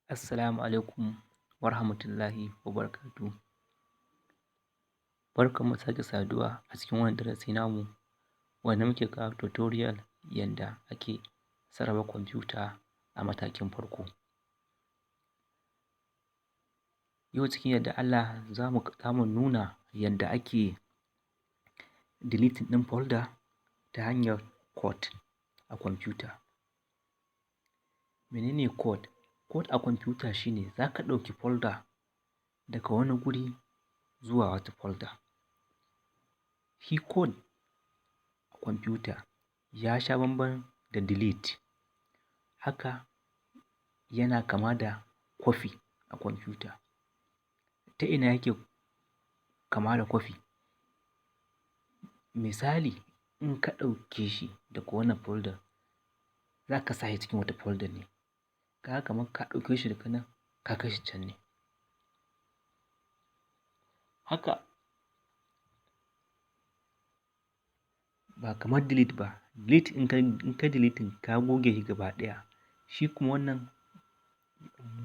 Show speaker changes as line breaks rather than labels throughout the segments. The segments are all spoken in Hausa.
Assalamu alaikum warahmatullahi wabarakatuh. Barkanmu da sake saduwa a cikin wannan darasi namu wanda muke kawo tutorial yanda ake sarrafa kwamfuta a matakin farko. Yau cikin yardar Allah za mu nuna yadda ake deleting ɗin folder ta hanyar code a kwamfuta. Mene ne code? Code a kwamfuta shi ne za ka ɗauki folder daga wani guri zuwa wata folder. Shi code a kwamfuta ya sha bamban da delete, haka yana kama da copy a kwamfuta. Ta ina yake kama da copy? Misali, in ka ɗauke shi daga wannan folder za ka sa shi cikin wata folder ne, ka ga kamar ka ɗauke shi daga nan ka kai shi can ne. Haka ba kamar delete ba, delete in ka deleting ka goge shi gaba ɗaya, shi kuma wannan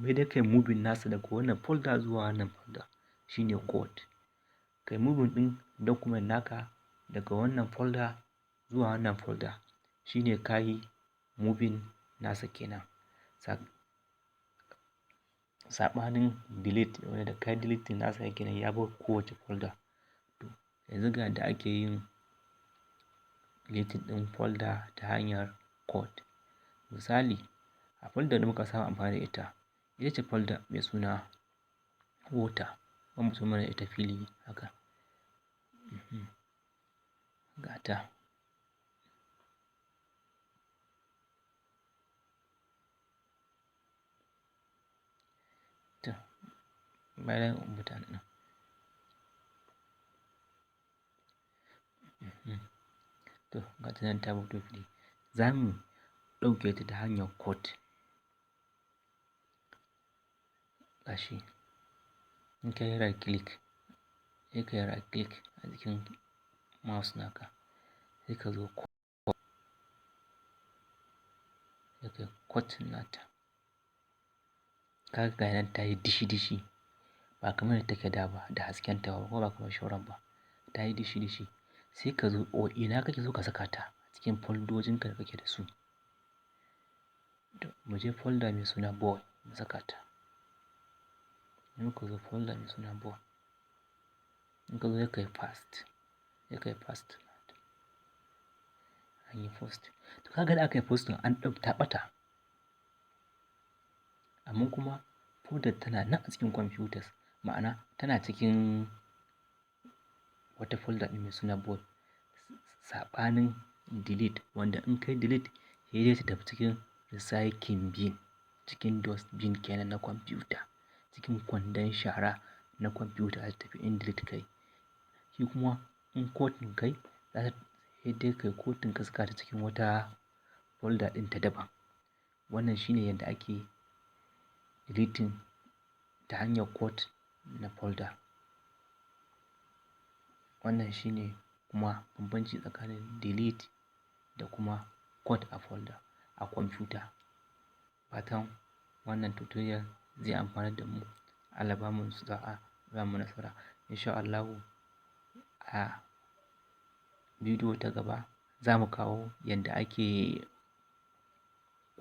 sai dai kai moving nasa daga wannan folder zuwa wannan folder shi ne code. Kai moving ɗin document naka daga wannan folder zuwa wannan folder shi ne ka yi moving nasa kenan. Saɓanin delete wanda da ka yi deleting nasa kenan ya bar kowace folder. To yanzu ga yadda ake yin deleting ɗin folder ta hanyar code. Misali, a folder da muka saba amfani da ita, ita ce folder mai suna water, bari mu fito mana da ita fili haka. Ga ta. To, bayan mutanen nan. To, ga ta nan ta fito fili. Za mu ɗauke ta ta hanyar code. Ga shi. In ka yi right click, sai ka yi right click a jikin mouse naka, sai ka zo code, sai ka yi cut nata. Ka ga nan ta yi dishi-dishi, ba kamar yadda take da ba da haskenta ba, kuma ba kamar shauran ba. Ta yi dishi-dishi. Sai ka zo o ina kake so ka saka ta a cikin foldojinka da kake da su. To, mu je folder mai suna boy mu saka ta. In muka zo folder mai suna boy, in ka zo sai ka yi paste, sai ka yi paste. An yi post. To, ka ga da aka yi posting an ɗau ta ɓata. Amma kuma folder tana nan a cikin computers, ma'ana tana cikin wata folder ɗin mai suna boy. Saɓanin delete wanda in ka yi delete sai dai ta tafi cikin recycling bin, cikin dustbin kenan na kwamfuta, cikin kwandon shara na kwamfuta za ta tafi in delete ka yi. Shi kuma in cutting ka yi, za ta sai dai ka yi cutting ka saka ta cikin wata folder ɗin ta daban. Wannan shine yadda ake deleting ta hanyar code na folder. Wannan shine kuma bambanci tsakanin delete da kuma code a folder a kwamfuta. Fatan wannan tutorial zai amfanar da mu. Allah bamu sa'a, ba mu nasara. In sha Allahu a bidiyo ta gaba za mu kawo yadda ake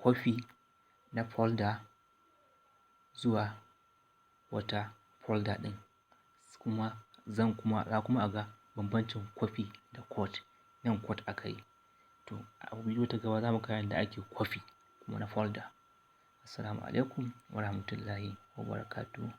copy na folder zuwa wata folder ɗin. Kuma zan kuma za kuma a ga bambancin copy da code. Nan code aka yi. To, a bidiyo ta gaba za mu kawo yadda ake copy kuma na folder. Assalamu alaikum warahmatullahi wabarakatuh.